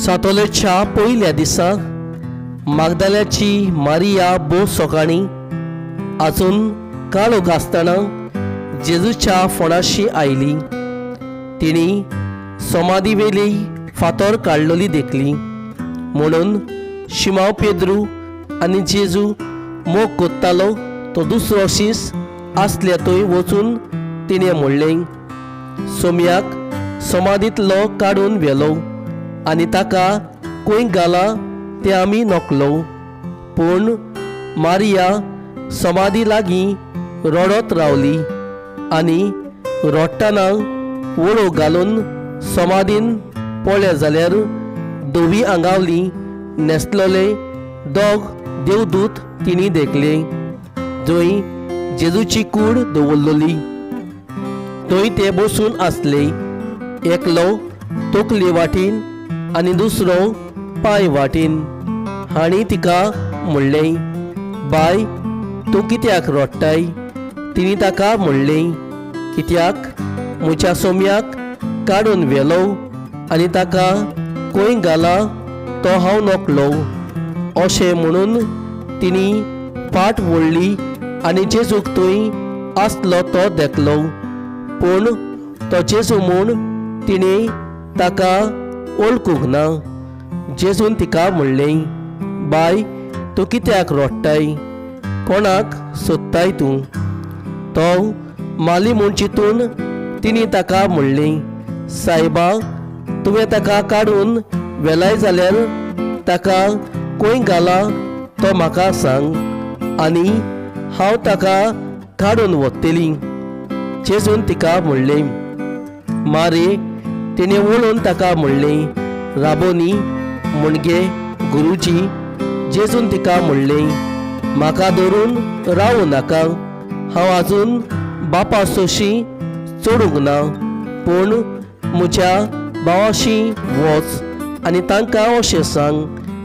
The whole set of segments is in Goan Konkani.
सातोलेच्या पयल्या दिसा मागदाल्याची मारिया भोव सकाळीं आजून काळोख आसतना जेजूच्या फोंडाशी आयली. तिणी समाधी वेली फातोर काडलोली देखली. म्हणून शिमाव पेद्रू आनी जेजू मोग कोत्तालो तो दुसरो शीस आसल्या थंय वचून तिणें म्हणलें, सोमयाक समाधींतलो काडून व्हेलो आनी ताका खंय घाला तें आमी नकलो. पूण मारिया समाधी लागीं रडत रावली आनी रडटना वळो घालून समाधीन पळय जाल्यार धवी आंगावली न्हेसलोले दोग देवदूत तिणी देखले, जंय जेजूची कूड दवरलोली थंय ते बसून आसले. एकलो तकले वाटेन आनी दुसरो पांय वाटेन. हांणी तिका म्हणलें, बाय, तूं कित्याक रडटाय? तिणी ताका म्हणलें, कित्याक म्हज्या सोम्याक काडून व्हेलो आनी ताका खंय घाला तो हांव नकलो. अशें म्हणून तिणी फाट वळ्ळी आनी जेजूक थंय आसलो तो देखलो, पूण तो जेजू म्हूण तिणें ताका वळखूंक ना. जेजून तिका म्हणलें, बाय, तूं कित्याक रडटाय? कोणाक सोदताय तूं? तो माली म्हूण चिंतून तिणी ताका म्हणलें, सायबा, तुवें ताका काडून व्हेलाय जाल्यार ताका खंय घाला तो म्हाका सांग आनी हांव ताका काडून व्हरतली. जेजून तिका म्हणलें, मारे. तिणें वळून ताका म्हणलें, राबोनी, म्हणजे गुरुजी. जेजून तिका म्हणलें, म्हाका धरून रावूं नाका, हांव आजून बापा सोशी चडूंक ना, पूण म्हज्या भावाशी वच आनी तांकां अशें सांग,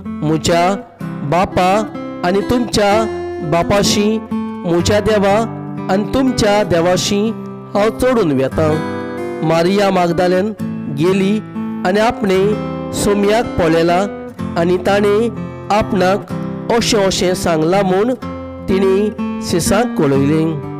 म्हज्या बापा आनी तुमच्या बापाशी, म्हज्या देवा आनी तुमच्या देवाशी हांव चडून वेतां. मारिया मागदाल्यान गेली आनी आपणें सोमयाक पळयला आनी ताणें आपणाक अशें अशें सांगलां म्हूण तिणें शिसांक कळयलें.